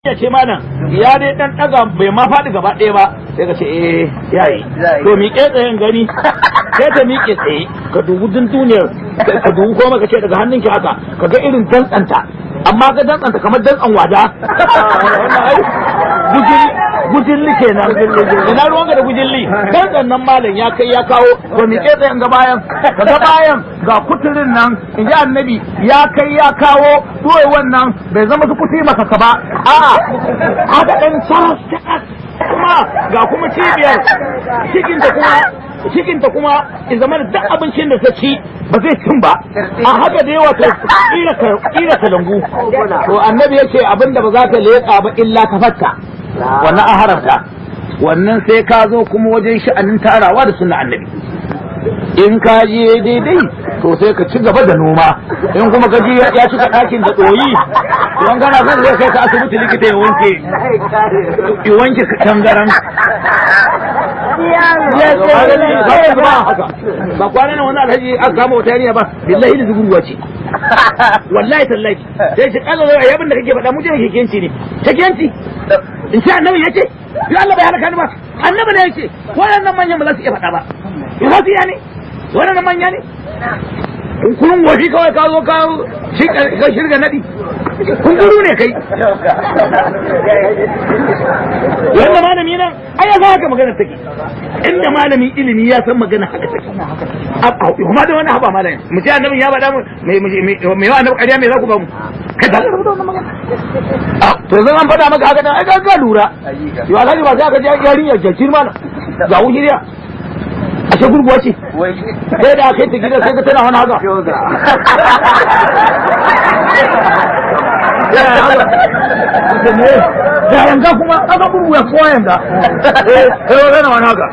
Ya ce malam ya dai dan daga, bai ma faɗi gaba ɗaya ba. Sai ka ce eh, yayi. To miƙe tsayen gani. Sai ta miƙe tsaye, ka dubi dunduniyar, ka dubi kuma ka ce daga hannunki haka, ka ga irin dantsanta, amma ga dantsanta kamar dantsan wada. Wannan ai gujilli kenan. Ina ruwanka da gujilli? Dantsan nan malam ya kai ya kawo. To miƙe tsayen, ga bayan ka, ga bayan, ga kuturin nan, in ji Annabi, ya kai ya kawo. Duwai wannan bai zama su kuti maka ka ba, a'a, haka dan charas charas. Kuma ga kuma cibiyar cikinta, kuma cikinta kuma in zama duk abincin da ta ci ba zai cin ba. A haka da yawa to kira kalangu. To Annabi yace abinda ba za ka leƙa ba illa ka fatta, wannan an haramta. Wannan sai ka zo kuma wajen sha'anin tarawa da sunna Annabi. In ka je daidai, to sai ka ci gaba da noma. In kuma ka ji ya cika ɗakin da ɗoyi, to an gana son zai kai ka asibiti, likita ya wanke, ya wanke tangaran. Ba kwanan wani alhaji aka kama wata yarinya ba? Billahi da zugurwa ce, wallahi tallahi. Sai shi kala zai abin da kake faɗa, mu je kekenci ne, kekenci. In ce Annabi yace, ya Allah bai halaka ni ba. Annabi ne yace waɗannan manyan ba za su iya faɗa ba. Ya za su iya ne? Waɗannan manya ne. Kunkurun wofi kawai ka zo ka shirga naɗi, kunkuru ne kai. Wanda malami nan ai ya san haka magana take. Inda malamin ilimi ya san magana haka take. Kuma da wani haba malami mu ce Annabin ya faɗa mu mai wa Annabi ƙarya, me za ku ba mu? Kai da Allah da wannan magana. To zan an faɗa maka haka dan ai ka lura. Yau alhaji ba sai aka ji yarinya jakir mana ga wujiriya, ashe gurguwa ce. Sai da aka yi ta gida, sai ka tana wani haka. Da yanga kuma aka gurgu ya kowa yanga. Eh sai wani wani haka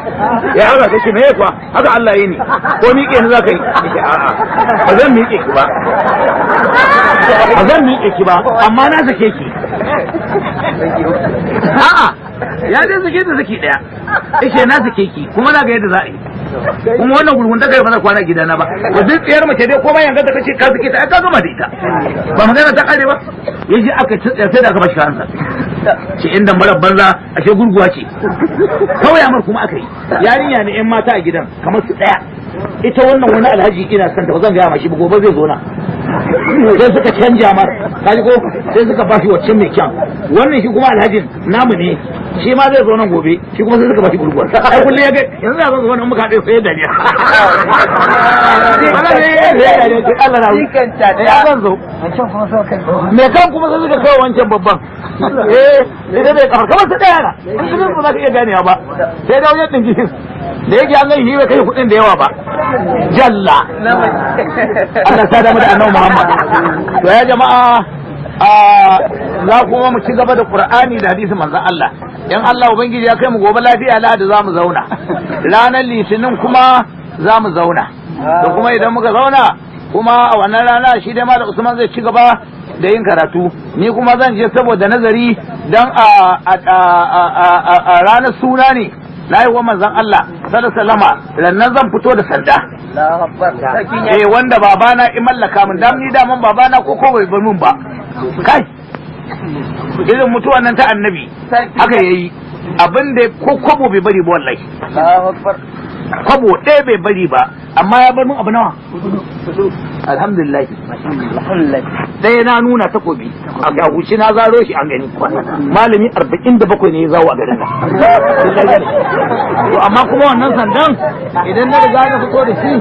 ya haka kace me kuwa haka Allah yi ni ko miƙe ni zaka yi? Yace a'a, ba zan miƙe ki ba, ba zan miƙe ki ba, amma na sake ki. A'a, ya dai sake ta saki daya. Yace na sake ki kuma na ga yadda za a yi. Kuma wannan gurgun ta kai ba za kwana gidana ba. To duk tsayar mace dai ko bayan ga ta kace ka sake ta, ai ka gama da ita, ba magana ta kare ba. Yaji aka ci sai da aka bashi kansa ce inda mara banza, ashe gurguwa ce. Kawai amar kuma aka yi yarinya ne yan mata a gidan kamar su daya. Ita wannan wani alhaji ina son ta, ba zan gaya mashi ba, gobe zai zo na. Sai suka canja mar, kaji ko? Sai suka bashi wacce mai kyan. Wannan shi kuma alhajin namu ne, shi ma zai zo nan gobe, shi kuma sai suka bashi gurguwar. Ai kullum ya ga yanzu ya zo nan muka haɗe sai dariya. Allah na ya zan zo mai kan kuma sai suka kai wancan babban. Eh, sai bai kafar kamar su ɗaya na in su ba za ka iya ganewa ba, sai da wajen ɗin da yake an gani bai kai kuɗin da yawa ba. Jalla Allah ta damu da Annabi Muhammad. To ya jama'a, za kuma mu ci gaba da Qur'ani da hadisin manzon Allah. In Allah ubangiji ya kai mu gobe lafiya, Lahadi za mu zauna, ranar Litinin kuma za mu zauna. Da kuma idan muka zauna kuma a wannan rana, shi dai Malam Usman zai ci gaba da yin karatu, ni kuma zan je saboda nazari, dan a ranar suna ne na yi wa manzon Allah sallallahu alaihi, rannan zan fito da sanda. Eh, wanda babana in mallaka min dan ni daman babana ko bai bar min ba. Kai, irin mutuwan nan ta Annabi haka yayi, abin da ko kwabo bai bari ba, wallahi kwabo ɗaya bai bari ba, amma ya bar min abu nawa? Alhamdulillah, ɗaya na nuna takobi a gahuci na zaro shi an gani, malami 47 ne ya zawo a garin nan. To amma kuma wannan sandan idan na riga na fito da shi,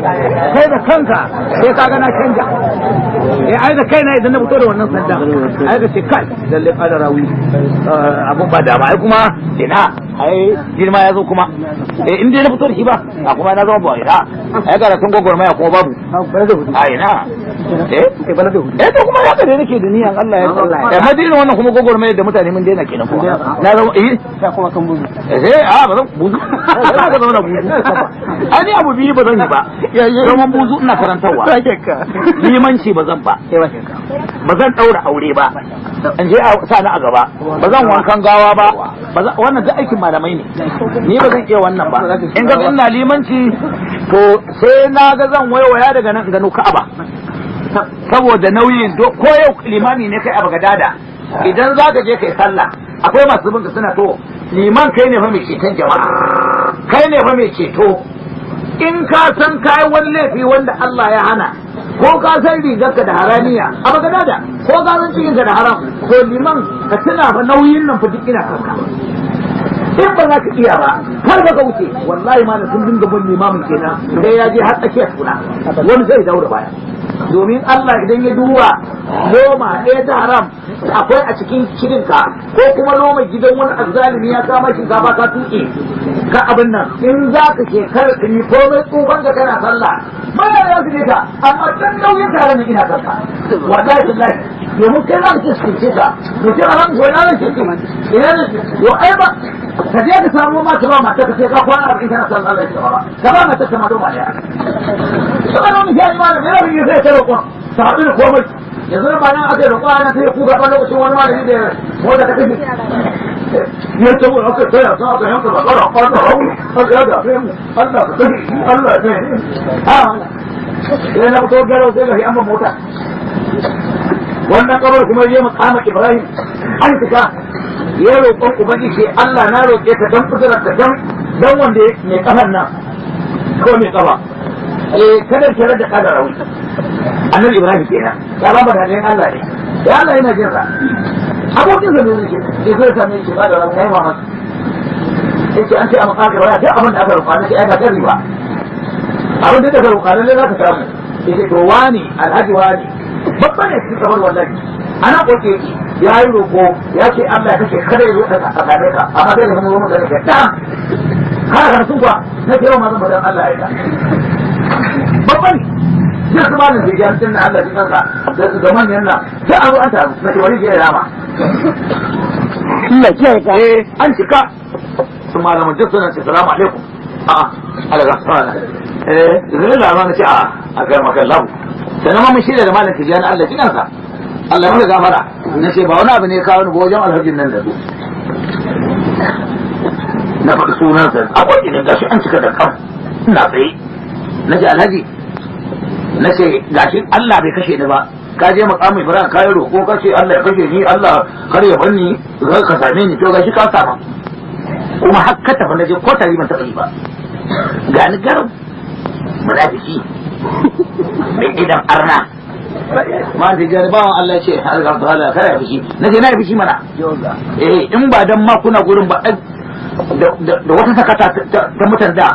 kai da kanka sai ka ga na canja. Eh, ai da kaina idan na fito da wannan sandan, ai ka ce kai lalle kada rawi abun ba dama. Ai kuma ina, ai girma ya zo kuma. Eh, in dai na fito da shi ba a kuma na zama ba ina, ai karatun gwagwarmaya kuma babu a ina. Eh eh, to kuma haka dai nake da niyan Allah ya eh ma irin wannan kuma gwagwarmaya da mutane mun daina kenan. Kuma na zama eh kuma kan buzu. Eh, a ba zan buzu, ba ka zama buzu. Ai ni abu biyu ba zan yi ba: zaman buzu ina karantarwa, limanci ba zan ba, ba zan daura aure ba in je a sa ni a gaba, ba zan wankan gawa ba. Wannan duk aikin malamai ne, ni ba zan iya wannan ba. In ga ina limanci, to sai na ga zan waiwaya daga nan in gano Ka'aba saboda nauyin. Ko yau limami ne kai a Bagadada, idan za ka je kai sallah Akwai masu bin ka suna to liman, kai ne fa mai ceton jama'a, kai ne fa mai ceto. In ka san kai wani laifi wanda Allah ya hana, ko ka san rigarka da haramiya a bagadada, ko ka san cikinka da haram, to liman, ka tuna fa nauyin nan fa duk ina kanka. In ba za ka iya ba, har ba ka wuce. Wallahi ma sun dinga bin limamin kenan, sai ya je har tsakiyar tuna wani zai daura baya. Domin Allah idan ya duba loma ɗaya ta haram akwai a cikin cikinka, ko kuma loma gidan wani azzalimi ya kama shinkafa ka tuƙe ka abin nan, in za ka shekara 100, komai tsufan ka kana sallah, mana ya su ka, amma dan nauyin tare ne ina kanka. Wallahi billahi, domin kai za ka ce su ka mutum a ran gona ne ce ina ne. Yo ai ba ka je ka samu ma ka ba mata ka sai ka kwana 40 kana sallah, Allah ya ba ka ba mata ka ma doma daya. Saboda wani shi ma ne rabin sai ta roƙon ta haɗu da komai. Yanzu ba nan aka roƙo ana sai ku ga lokacin wani malami da mota ta kashe ya tabo aka tsaya sa aka yanka ba ƙara ƙara hau Allah ya gafe mu, Allah ka kashe shi, Allah ya kashe ha. Sai na fito garau, sai ga shi an mota wannan kabar kuma ya makama Ibrahim an fita ya roƙon Ubangiji, Allah na roƙe ka dan kudurar ka, dan wanda mai kafan nan ko mai kafa, eh, kada tare da kada rawi Annabi Ibrahim kenan ya ba mu da Allah ne ya Allah yana jin sa. Abokin sa ne yake sai sai same shi ba da rawi yayi mamaki, yace an ce a makama Ibrahim sai abin da aka roƙa ne, sai ai ba sharri ba, abin da aka roƙa ne za ka samu. Yace to wani alhaji wani babban ne cikin kamar wallahi ana koke ya yi roƙo, ya ce Allah ya kashe kada ya zo a same ka, amma sai da kuma zo da ka ta har har sun kuwa na ce ma zan faɗan Allah ya babban sai su malam da jami'in na Allah cikin kansa da manyan nan sai an zo an taru na ce wani je rama. Allah kiyaye ka. Eh, an cika su malamin duk suna ce salamu alaikum, a'a Allah ga sana, eh zai da ma na ce a'a a kai maka lahu. Sannan ma mun shirya da malam Tijjani, Allah cikin kansa, Allah ya maka gafara, na ce ba wani abu ne ya kawo ni ba wajen alhajin nan da su na faɗi sunansa akwai idan gashi an cika da kan ina tsaye. Na ce alhaji, na ce gashi Allah bai kashe ni ba, ka je makamu Ibrahim ka yi roƙo, ka ce Allah ya kashe ni, Allah kar ya bar ni ka same ni, to gashi ka sama kuma har ka tafi. Na je ko tari ban taɓa yi ba, ga ni garau munafiki mai idan arna ma da jari bawan Allah ya ce har ga Allah kada ya fushi. Na ce na yi fushi mana, eh, in ba dan ma kuna gurin ba da wata sakata ta mutan da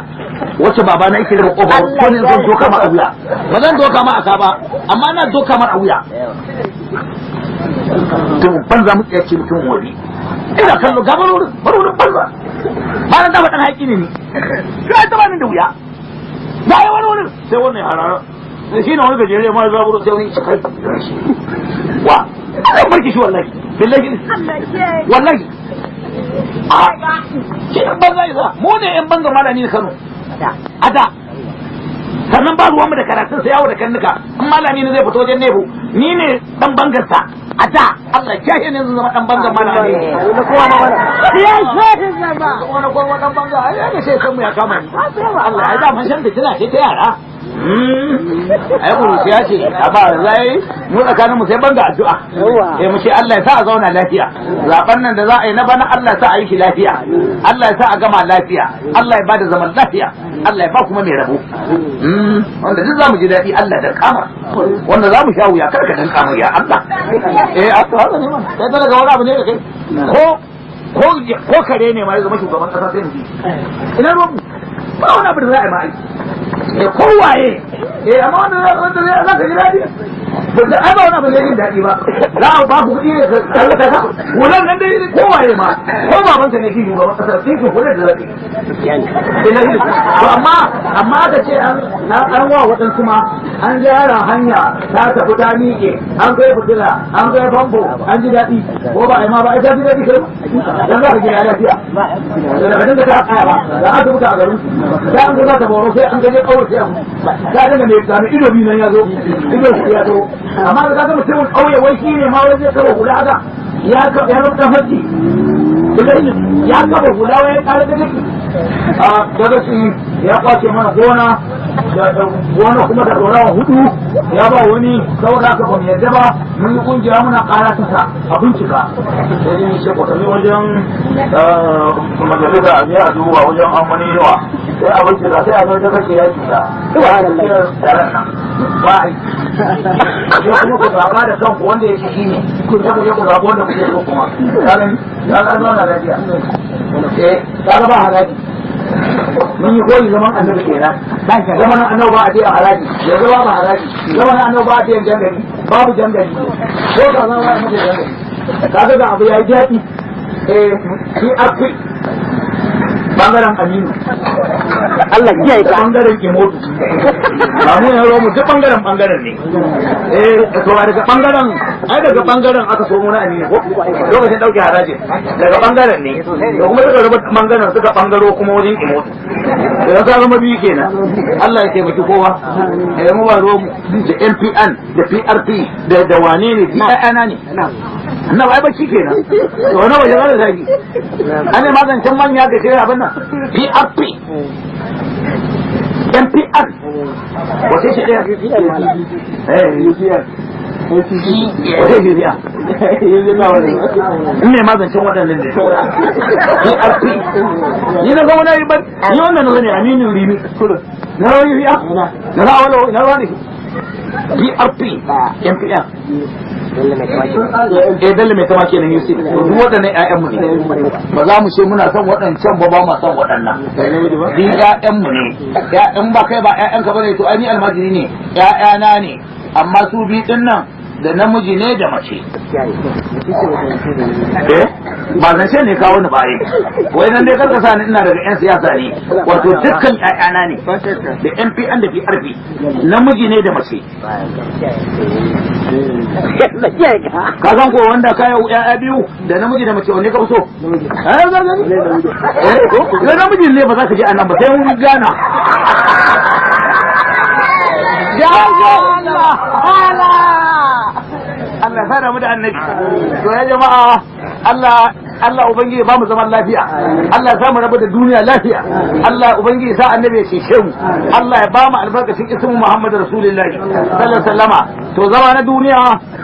wacce baba na yake raba kofa ko ne zan doka ma a wuya, ba zan doka ma a ka ba, amma na doka ma a wuya. To banza mu tsaye mutum wuri ina kallo ga barorin barorin banza ba nan da faɗin haƙi ne ni sai ta bani da wuya ba yi wani wurin sai wannan harara sai shi ne wani gajere ma zaburo sai wani kai wa zan barki shi wallahi billahi wallahi a shi ɗan banza isa mu ne yan banza malami na Kano a da. Sannan ba ruwanmu da karatun sa, yawo da karnuka. In malami ne zai fito wajen nebo, ni ne dan bangarsa a da. Allah ya ne zama dan bangar malami. Na kowa ma wala. Ya shehin zama. Wani gwarwa dan banga ai ne sai san mu ya kama ni. Allah ya da mun san fitina ce ta yara, ai kuruciya ce, amma zai mu tsakanin mu sai banga addu'a. Eh, mu ce Allah ya sa a zauna lafiya. Zaben nan da za a yi na bana, Allah ya sa a yi shi lafiya, Allah ya sa a gama lafiya, Allah ya bada zaman lafiya, Allah ya ba kuma mai rabo wanda duk zamu ji daɗi. Allah da kama wanda zamu sha wuya, kar ka dan kama ya Allah. Eh, a to haka ne ma sai daga wani abu ne da kai ko ko kare ne ma ya zama shugaban kasa sai mu ji ina ruwan mu ba wani abu da za a yi ma aiki eh kowaye. Eh, amma wanda wanda za ka ji daɗi ba da ai ba wani abu ne jin daɗi ba, za a ba ku kuɗi ne ka tallata ka wannan nan dai kowaye ma ko babanka ne ki shugaban kasa sai ki kula da zaɓe. To amma aka ce an wa waɗansu ma an gyara hanya ta tafi ta miƙe, an kai fitila, an kai famfo, an ji daɗi ko ba a yi ma ba ai ta ji daɗi kai dan za ka gina lafiya da ka dinga ta kaya ba da asibiti a garin su sai an ga ta boro sai an gaje ƙauye sai an ta dinga mai sami ido biyu nan ya zo ido shi ya zo. Amma da kaga mutumin ƙauye wai shi ne ma wai zai kaba hula haka ya ya zama ɗan hajji ya kaba hula wai ya ƙara da jiki a daga shi. Ya kwace mana gona da gona kuma da ɗorawa hudu ya ba wani, saboda haka ba mu yarda ba, mun yi kungiya muna ƙara ta sa a bincika. Sai dai ce ku tafi wajen majalisa a je a duba wajen amani yawa, sai a bincika, sai a zo ta kashe ya cuta. Subhanallah. Taron nan ba aiki. Sai kuma ku zaɓa da kanku wanda ya ci shi ne, sai ku je ku zaɓi wanda kuke so kuma. Ka gani? Ya ga zauna lafiya. Eh, ka ga ba haraji. Mun yi koyi zaman Annabi kenan. Zaman Annabi ba a biyan haraji, yanzu ba haraji. Zaman Annabi ba a biyan jangali, babu jangali. Ko ka zama ba a mata jangali. Ka ga abu ya yi daɗi. Eh, shi akwai bangaren Aminu. Allah kiyaye ka. Bangaren Imodu. Ba mu ne mu duk bangaren bangaren ne. Eh, to ba daga bangaren, ai daga bangaren aka so mu na Aminu ko lokacin dauke haraji daga bangaren ne, da kuma suka raba bangaren suka bangaro kuma wajen Imodu. Da ka zama biyu kenan. Allah ya taimaki kowa. Eh, mu ba ruwan mu da MPN da PRP da wane ne, duk ƴaƴana ne. Na ai bacci kenan. To wani waje zai zagi an ne mazancin manya da ke abin nan PRP MPN wace ce ɗaya? Eh, wace ce ɗaya? In ne mazancin waɗannan ne PRP. Ni na ga wani ban ni wannan na zane Aminu Rimi na rawi ya na rawa na rawa ne PRP MPN. Eh, Bello mai kama kenan, Yusuf. Duk waɗannan ƴaƴan mu ne, ba za mu ce muna son waɗancan ba, ba ma son waɗannan. Duk ƴaƴan mu ne. Ƴaƴan ba kai ba ƴaƴan ka bane. To ai ni almajiri ne, ƴaƴana ne, amma su bi din nan da namiji ne da mace. Eh, ba zance ne kawo ni baye wai nan dai karka sa ni ina daga yan siyasa ne. Wato dukkan ƴaƴana ne, da MPN da PRP, namiji ne da mace. Allah kiyaye ka. Ka san ko wanda ka yi ƴaƴa biyu da namiji da mace, wanne ka fi so? Eh, ka gani? Eh, ko da namiji ne ba za ka je anan ba, sai mun gana. Ya Allah, Allah, Allah ya sada mu da Annabi. To ya jama'a, Allah, Allah ubangiji ba mu zaman lafiya. Allah ya sa mu rabu da duniya lafiya. Allah ubangiji sa Annabi ya cece mu. Allah ya ba mu albarkacin ismu Muhammad Rasulullahi sallallahu alaihi wasallama. To zama na duniya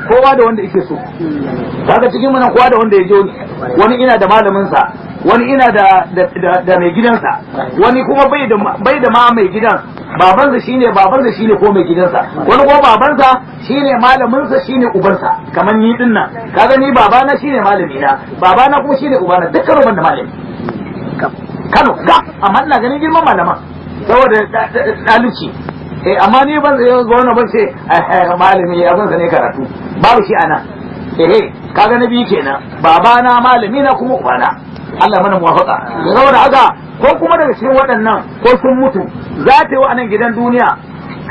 kowa da wanda yake so. Kaga cikin mu nan kowa da wanda ya je, wani ina da malamin sa, wani ina da mai gidansa, wani kuma bai da ma mai gidan, babansa shine babansa shine ko mai gidansa, wani kuma babansa shine malaminsa shine ubansa, kamar ni din nan. Kaga ni babana shine malamina, babana kuma shine ubana, dukkan uban da malami Kano ga, amma ina ganin girman malaman saboda ɗalici. Eh, amma ni ban zai zo wannan ban ce malami abin sa ne karatu, babu shi anan. Eh, kaga na biyu kenan, babana malami na kuma ubana. Allah mana muwafaka. Saboda haka ko kuma daga cikin waɗannan ko sun mutu, za ta yi wa nan gidan duniya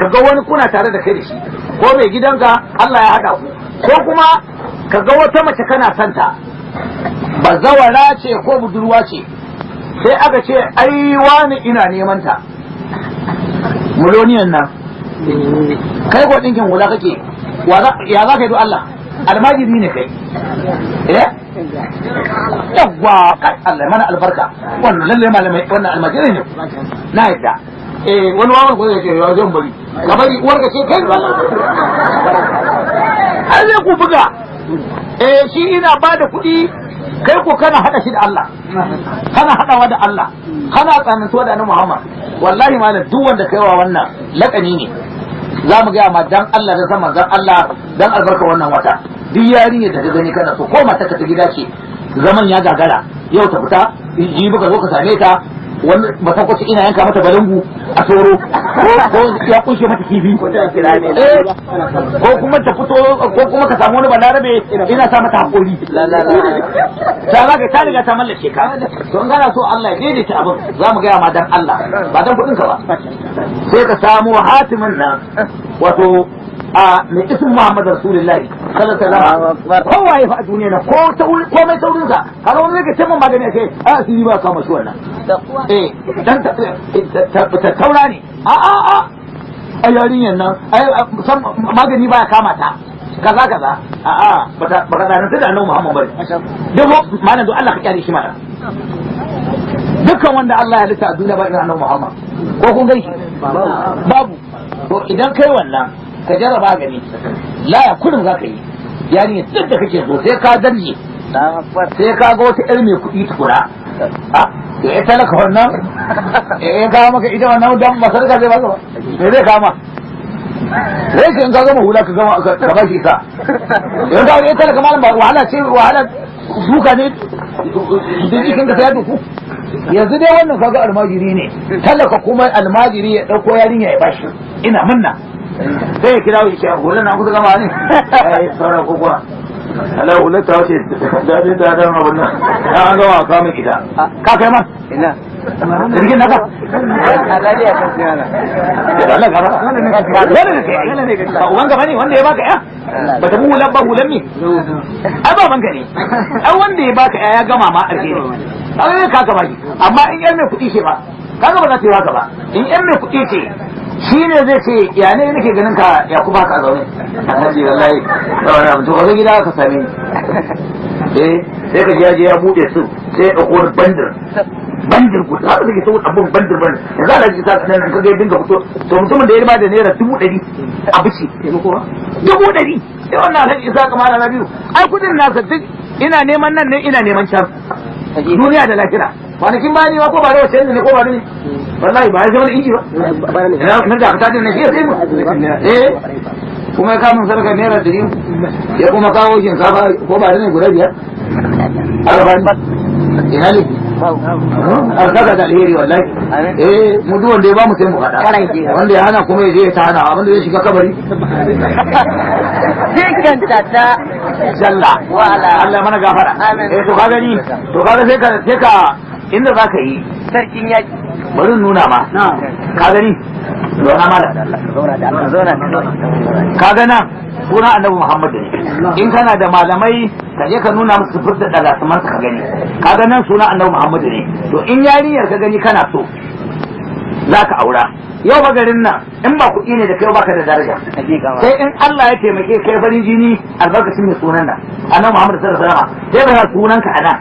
kaga wani kuna tare da kai da shi, ko mai gidanka Allah ya haɗa ku, ko kuma kaga wata mace kana santa, bazawara ce ko budurwa ce, sai aka ce ai wani ina neman ta miloniyan nan, kai ko ɗinkin hula kake, ya za ka yi? Do Allah, almajiri ne kai. Eh, yawwa, kai Allah mana albarka. Wannan lalle malamai, wannan almajiri ne, na yadda. Eh, wani wawan ko zai ce ya zan bari, ka bari uwar ka ce kai ba har zai ku buga. Eh, shi ina ba da kuɗi, kai ko kana hada shi da Allah, kana hadawa da Allah, kana tsanantuwa da Annabi Muhammad. Wallahi malam, duk wanda kaiwa wannan lakani ne za mu gaya ma, dan Allah da sama dan Allah dan albarka wannan wata, duk yarinya da ka gani kana so, ko mata ka ta gida ce, zaman ya gagara, yau ta fita, jibi ka zo ka same ta, wani batakwaci ina yanka mata balangu a soro, ko ya kunshe mata kifi, eh, ko kuma ta fito, ko kuma ka samu wani balarabe ina sa mata hakori, ta za ka ta riga ta mallake ka. To in kana so Allah ya daidaita abin, za mu gaya ma dan Allah, ba dan kuɗin ka ba, sai ka samu hatimin nan, wato a mai isin Muhammad Rasulullahi sallallahu alaihi wasallam. Kowa ya fa a duniya na ko ta ko mai taurin sa, kaga wani zai ce mun magani sai a asiri ba kama shi wannan. Eh, dan ta taura ne. A a a a yarinyar nan ai san magani baya kama ta, kaza kaza. A a baka baka da da Annabi Muhammad bari duk malam, don Allah ka kyale shi mana. Dukkan wanda Allah ya halitta a duniya ba irin Annabi Muhammad. Ko kun gaishe? Babu. To idan kai wannan ka jarraba gani, laya kurin za ka yi, yarinya duk da kake so sai ka darje, sai ka ga wata yar mai kuɗi tukura. A to ya talaka wannan ya kawo maka ita wannan dan masarka zai baka ba, me zai kama? Sai ka in ka gama hula ka gama ka ba shi isa. Idan ka ya talaka malam ba wahala ce, wahala duka ne, duk jikin ka sai ya duku. Yanzu dai wannan kaga almajiri ne talaka, kuma almajiri ya dauko yarinya ya bashi, ina munna. Sai ya kira shi, ce hulan na kusa gama ne, ai saura ko kuwa Allah hular ta wace dadin da dan abun nan an gama ka min ita ka kai ma Ina. Jirgin naka. Alali ya kan siyana. Da Allah gaba. Dole ne kai. Ba uban gaba ne wanda ya baka ya? Ba ta hulan ba, hulan me? Ai ba banka ne. Ai wanda ya baka ya ya gama ma alheri. Ai ka ka baki. Amma in yar mai kuɗi ce ba, kaga ba za ta yi haka ba. In yar mai kuɗi ce shi ne zai ce ya ne nake ganin ka ya kuma ka zaune. Alhaji wallahi ba wani abu, to ka zo gida ka same ni. Eh, sai ka je ya je ya bude su, sai ya ɗauko wani bandir bandir guda haka take saboda abun bandir bandir. Yanzu Alhaji sa nan ka ga dinga fito, to mutumin da ya ba da ₦100,000 a bici 100,000, sai wannan Alhaji Isa kamar na biyu, ai kudin nasa duk ina neman nan ne, ina neman can, duniya da lahira. Kwanakin bani ma ko ba da wace ne ko ba ne, wallahi ba ya zama inji ba ina na da ka na shi sai mu eh kuma ya kamun sarka ₦100, ya kuma kawo shinkafa ko ba ne guda biyar arba'in. Ina ne an saka da alheri wallahi. Eh, mu duk wanda ya ba mu sai mu faɗa, wanda ya hana kuma ya je ya ta hana abinda zai shiga kabari. Dukkan ta Jalla Wala. Allah mana gafara. Amin. Eh, to ka gani, to kaga sai ka sai ka inda za ka yi sarkin yaki. Bari in nuna ma, ka gani, zauna mala. Zauna da Allah. Zauna. Ka ga nan suna Annabi Muhammad ne. In kana da malamai ka je ka nuna musu furta da lasuman ka gani. Ka ga nan suna Annabi Muhammad ne. To in yarinyar ka gani kana so zaka aura, yau ba garin nan in ba kuɗi ne da kai baka da daraja. Hakika ma. Sai in Allah ya taimake kai farin jini albarkacin mai sunan nan Annabi Muhammad sallallahu alaihi wasallam, sai ka sunanka anan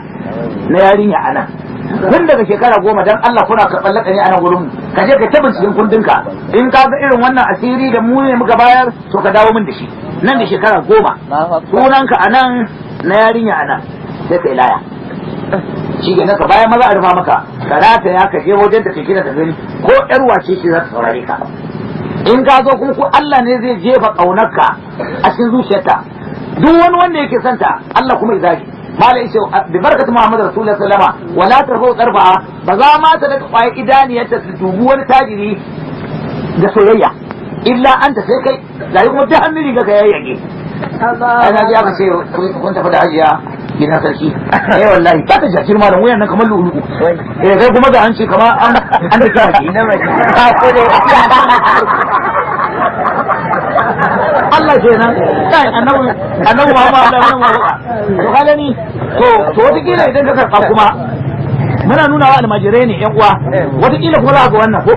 na yarinya anan tun daga shekara 10. Dan Allah kuna karɓar lakani a nan gurin mu, ka je ka ta binciken kundinka, in ka ga irin wannan asiri da mu ne muka bayar, to ka dawo min da shi nan da shekara 10, sunanka a nan na yarinya a nan, sai ka laya shi ke ka bayan maza a rufa maka ka rataya, ka je wajen da kake da gani ko yar wace ce za ta saurare ka. In ka zo kuma ko Allah ne zai jefa ƙaunarka a cikin zuciyarta, duk wani wanda yake santa Allah kuma ya zagi malai ce bi barkatu Muhammad Rasulullahi sallama wala tarfa'u tarfa'a, ba za ma ta daga kwaye idaniyarta su dubi wani tajiri da soyayya illa anta, sai kai zai kuma duk hannun riga ka yayyage. Ai na ji aka ce kun tafi da hajiya gidan sarki. Eh wallahi ta ta jajir malam, wuyan nan kamar lulu. Eh, kai kuma ga hanci kamar an da kaki. Allah kenan kai annabi annabi Muhammad Allah ya mana to ka gani. To wataƙila idan ka karɓa kuma muna nuna wa almajirai ne yan uwa, wataƙila kuma za ga wannan ko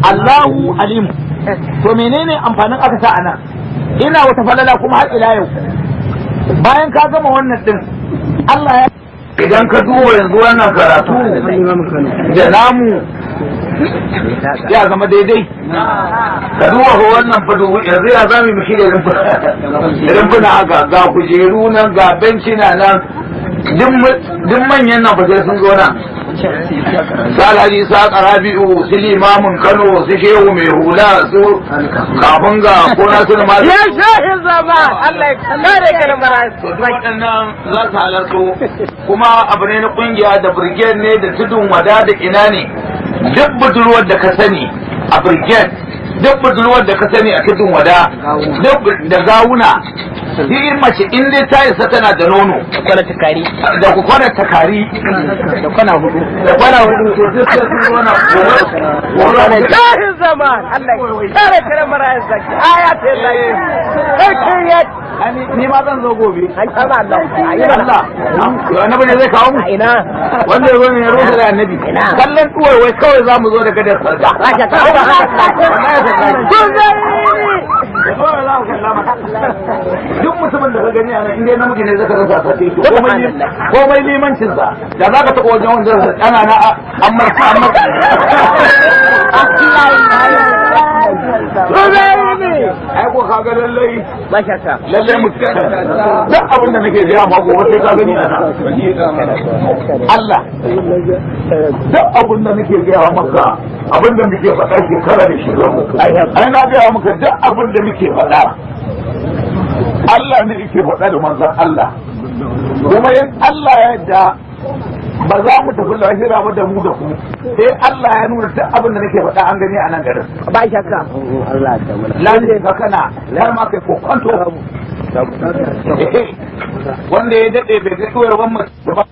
Allahu alimu. To menene amfanin aka sa anan? Ina wata falala kuma har ila yau bayan ka gama wannan din Allah ya idan ka duba yanzu wannan karatu da namu ya zama daidai. Ka duba ko wannan fa, dubu yanzu ya zami mu shirya rumfuna haka, ga kujeru nan, ga bencina nan, duk manyan nan fa sai sun zo nan, su Alhaji Isa Rabi'u, su limamin Kano, su shehu mai hula, su kafin ga ko na su ma. Ya shahin zama Allah ya kare ka da mara. To duk waɗannan za su halarto, kuma abu ne na kungiya da brigade ne da tudun wada da ina ne. Duk budurwar da ka sani a brigade, duk budurwar da ka sani a tudun wada, duk da gawuna, duk mace in dai ta isa tana da nono Kwana tukari. Da ku kwana takari. Da kwana hudu. Da kwana hudu, to duk sai sun zo na gobe. Shahin zama Allah ya kare ka da mara zaki. Aya ta zaki. Sarkin yaki. Ni ma zan zo gobe. An kama Allah. Ayi Allah yau annabi ne zai kawo mu A ina. Wanda ya zo ne ya rusa da annabi kallon duwai wai kawai za mu zo da gadar sarda. Rasha ta ba. Kun zai. Duk mutum mutumin da ka gani a nan, inda namiji ne, zaka rasa sace shi, komai limancin sa da za ka taɓa wajen wanda ana na amma amma. Ai ko ka ga lallai Ba shakka. Lallai mutum, duk abin da nake gaya ma, gobe sai ka gani a nan. Allah, duk abin da nake gaya maka, abin da muke faɗa shekara da shekaru, ai na gaya maka, duk abin da muke faɗa, Allah ne yake faɗa da manzon Allah. Kuma in Allah ya yarda, ba za mu tafi lahira ba da mu da ku, sai Allah ya nuna duk abin da nake faɗa an gani a nan garin. Ba shakka. Lalle ka kana har ma kai kokonto, wanda ya daɗe bai ga ɗuwar mace ba.